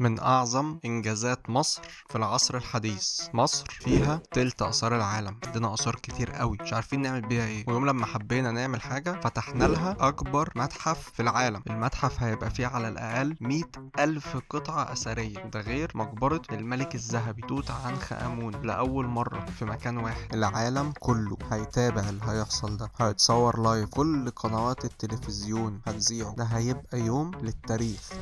من أعظم إنجازات مصر في العصر الحديث. مصر فيها تلت آثار العالم، عندنا آثار كتير قوي مش عارفين نعمل بيها إيه، ويوم لما حبينا نعمل حاجة فتحنا لها أكبر متحف في العالم. المتحف هيبقى فيه على الأقل 100,000 قطعة أثرية، ده غير مقبرة الملك الذهبي توت عنخ آمون لأول مرة في مكان واحد. العالم كله هيتابع اللي هيحصل ده، هيتصور live، كل قنوات التلفزيون هتذيعه، ده هيبقى يوم للتاريخ.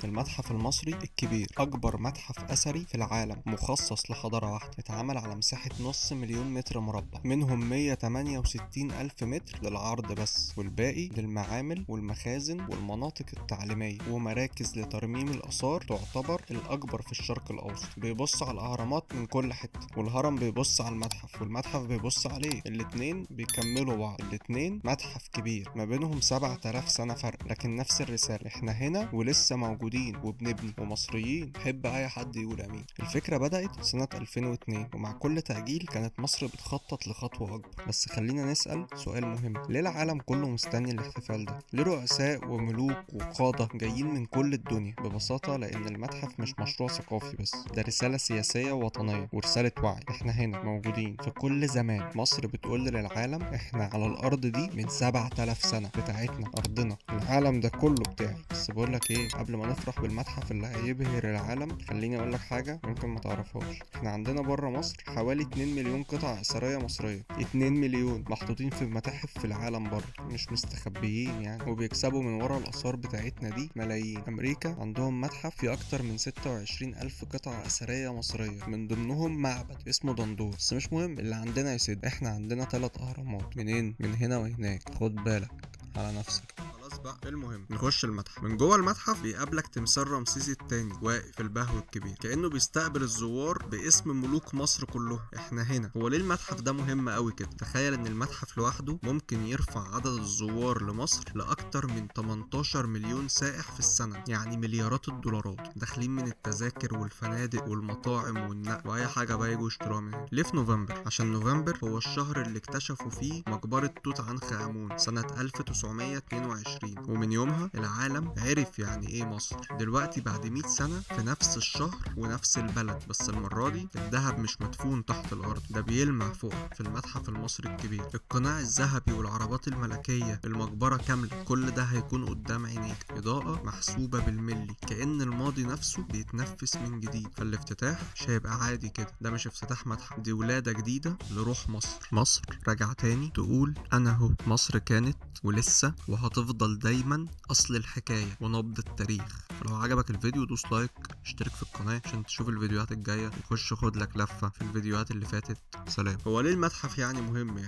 المتحف المصري الكبير أكبر متحف أثري في العالم، مخصص لحضارة واحدة، اتعمل على مساحة 500,000 متر مربع، منهم 168,000 متر للعرض بس، والباقي للمعامل والمخازن والمناطق التعليمية ومراكز لترميم الآثار، تعتبر الأكبر في الشرق الأوسط. بيبص على الأهرامات من كل حتة، والهرم بيبص على المتحف، والمتحف بيبص عليه، الاتنين بيكملوا بعض، الاتنين متحف كبير ما بينهم 7000 سنة فرق، لكن نفس الرسالة، احنا هنا ولسه موجودين وبنبني ومصريين. حب اي حد يقول امين. الفكرة بدأت سنة 2002، ومع كل تأجيل كانت مصر بتخطط لخطوة اكبر. بس خلينا نسأل سؤال مهم، ليه العالم كله مستني الاحتفال ده؟ ليه رؤساء وملوك وقادة جايين من كل الدنيا؟ ببساطة لان المتحف مش مشروع ثقافي بس، ده رسالة سياسية ووطنية ورسالة وعي. احنا هنا موجودين في كل زمان، مصر بتقول للعالم احنا على الارض دي من 7000 سنة، بتاعتنا، ارضنا، العالم ده كله بتاعي. بس بقولك ايه، قبل ما نفرح بالمتحف اللي هيبهر العالم، خليني اقول لك حاجة ممكن ما تعرفهاش. احنا عندنا بره مصر حوالي 2 مليون قطعه اثرية مصرية، 2 مليون محطوطين في متاحف في العالم بره، مش مستخبيين يعني، وبيكسبوا من ورا الاثار بتاعتنا دي ملايين. امريكا عندهم متحف فيه اكتر من 26,000 قطعه اثرية مصرية، من ضمنهم معبد اسمه دندور. بس مش مهم، اللي عندنا يسد. احنا عندنا 3 اهرامات، منين؟ من هنا وهناك. خد بالك على نفسك. خلاص بقى، المهم نخش المتحف. من جوه المتحف بيقابلك تمثال رمسيس الثاني واقف في البهو الكبير، كأنه بيستقبل الزوار باسم ملوك مصر كلهم. احنا هنا. هو ليه المتحف ده مهم قوي كده؟ تخيل ان المتحف لوحده ممكن يرفع عدد الزوار لمصر لاكتر من 18 مليون سائح في السنة، يعني مليارات الدولارات داخلين من التذاكر والفنادق والمطاعم والنقل واي حاجة بقى يجوا يشتروها من هنا. ليه في نوفمبر؟ عشان نوفمبر هو الشهر اللي اكتشفوا فيه مقبرة توت عنخ آمون سنة 1922، ومن يومها العالم عرف يعني ايه مصر. دلوقتي بعد 100 سنة في نفس الشهر ونفس البلد، بس المرة دي الذهب مش مدفون تحت الأرض، ده بيلمع فوق في المتحف المصري الكبير. القناع الذهبي والعربات الملكية، المقبرة كاملة، كل ده هيكون قدام عينيك، إضاءة محسوبة بالملي، كأن الماضي نفسه بيتنفس من جديد. فالافتتاح مش هيبقى عادي كده، ده مش افتتاح متحف، دي ولادة جديدة لروح مصر. مصر راجعة تاني تقول أنا هو. مصر كانت ولسه وهتفضل دايما اصل الحكاية ونبض التاريخ. لو عجبك الفيديو دوس like، اشترك في القناة عشان تشوف الفيديوهات الجاية، وخش خد لك لفه في الفيديوهات اللي فاتت. سلام. هو ليه المتحف يعني مهم يعني؟